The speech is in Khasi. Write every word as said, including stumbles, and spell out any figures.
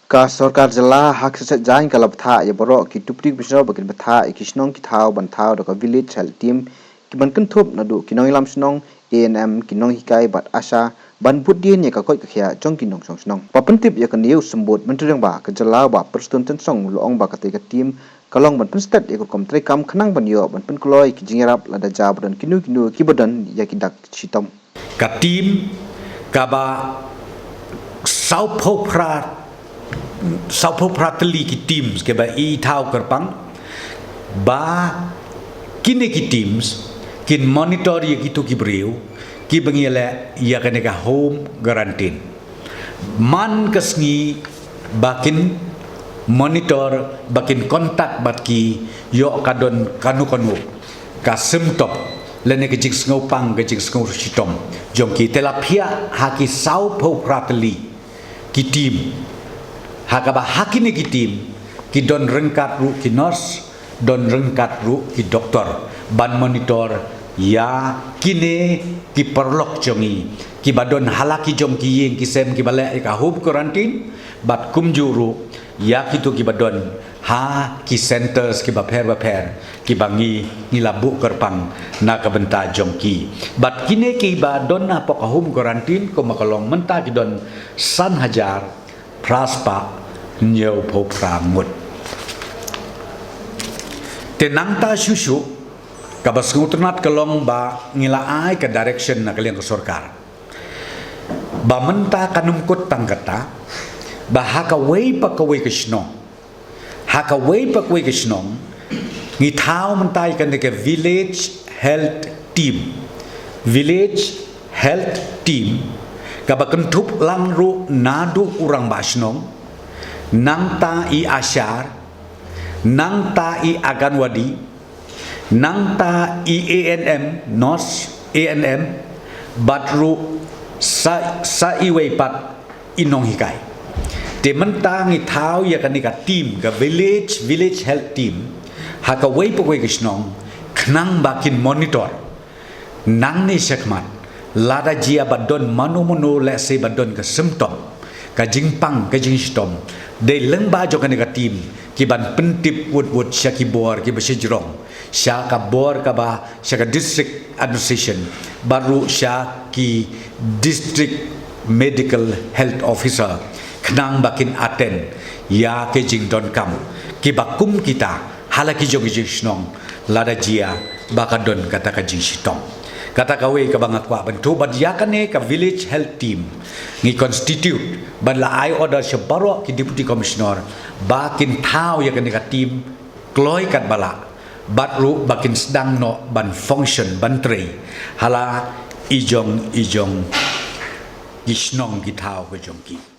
Ka sorkar jylla ha ka session jaiñ ka la bthah ïa baroh ki Deputy Commissioner ba kin bthah ïa ki shnong ki thaw ban thaw da ka Village Health Team, ki ban kynthup naduh ki nongïalam shnong, A N M, ki nonghikai bad ASHA, ban bud dien ïa ka koit ka khiah jong ki nongshong shnong. Ba pyntip ïa kane u symbud Myntri Rangbah ka jylla Bah Prestone Tynsong u la ong ba katei ka team ka long ban pynstet ïa ka rukom treikam khnang ban ïoh ban pynkloi ki jingïarap lada jia ba don kino kino kiba don ïa ki dak shitom. Ka team kaba sawphew phra, sawphew phra tylli ki teams kiba i thaw kyrpang, ba kine ki teams kin monitor ïa kito ki briew kiba ngi leh ïa kane ka home quarantine. Man ka sngi ba kin monitor, ba kin contact bad ki, ïoh ka don kano kano ka symptom lane ka jingsngewpang, ka jingsngew shitom jong ki, te la phiah ha ki sawphew phra tylli ki team. Ha kaba ha kine ki team ki don ryngkat ruh ki nurse, don ryngkat ruh ki doktor ban monitor ïa kine ki paralok jong ngi kiba don ha la ki jong ki ïing ki sem kiba leh ïa ka home quarantine, bad kumjuh ruh ïa kito kiba don ha ki centres kiba pher ba pher kiba ngi, ngi la buh kyrpang na ka bynta jong ki. Bad kine kiba don hapoh ka home quarantine kumba ka long mynta ki don san hajar phra spah hynñiewphew phra ngut. Te nangta shuh shuh, kaba sngewtynnat ka long ba ngi la ai ka direction na ka liang ka sorkar ba mynta kan ym kut tang kata, ba ha kawei pa kawei ka shnong, ha kawei pa kawei ka shnong, ngi thaw mynta ïa kane ka Village Health Team. Village Health Team kaba kynthup lang ruh naduh u rangbah shnong, nangta i ASHA, nangta i Anganwadi, nangta i A N M, nurse A N M, bad ruh sa, sa iwei pat i nonghikai. Te mynta ngi thaw ïa kane ka team, ka village, Village Health Team, ha kawei pa kawei ka shnong, khnang ba kin monitor nangne shakhmat, lada jia ba don mano mano, lehse ba don ka symptom, ka jingpang, ka jingshitom, dei lyngba jong kane ka team ki ban pyntip wut wut sha ki bor kiba shajrong, sha ka bor kaba, sha ka District Administration, bad ruh sha ki District Medical Health Officer, khnang ba kin attend ïa ki jingdonkam kiba kum kita ha la ki jong ki jingshnong, lada jia ba ka don kata ka jingshitom. Kata kawei kaba nga kwah ban ong, bad ïa kane ka Village Health Team ngi constitute bad la ai order sha baroh ki Deputy Commissioner ba kin thaw ïa kane ka team kloi katba lah, bad ruh ba kin sdang noh ban function, ban trei ha la i jong i jong ki shnong ki thaw ka jong ki.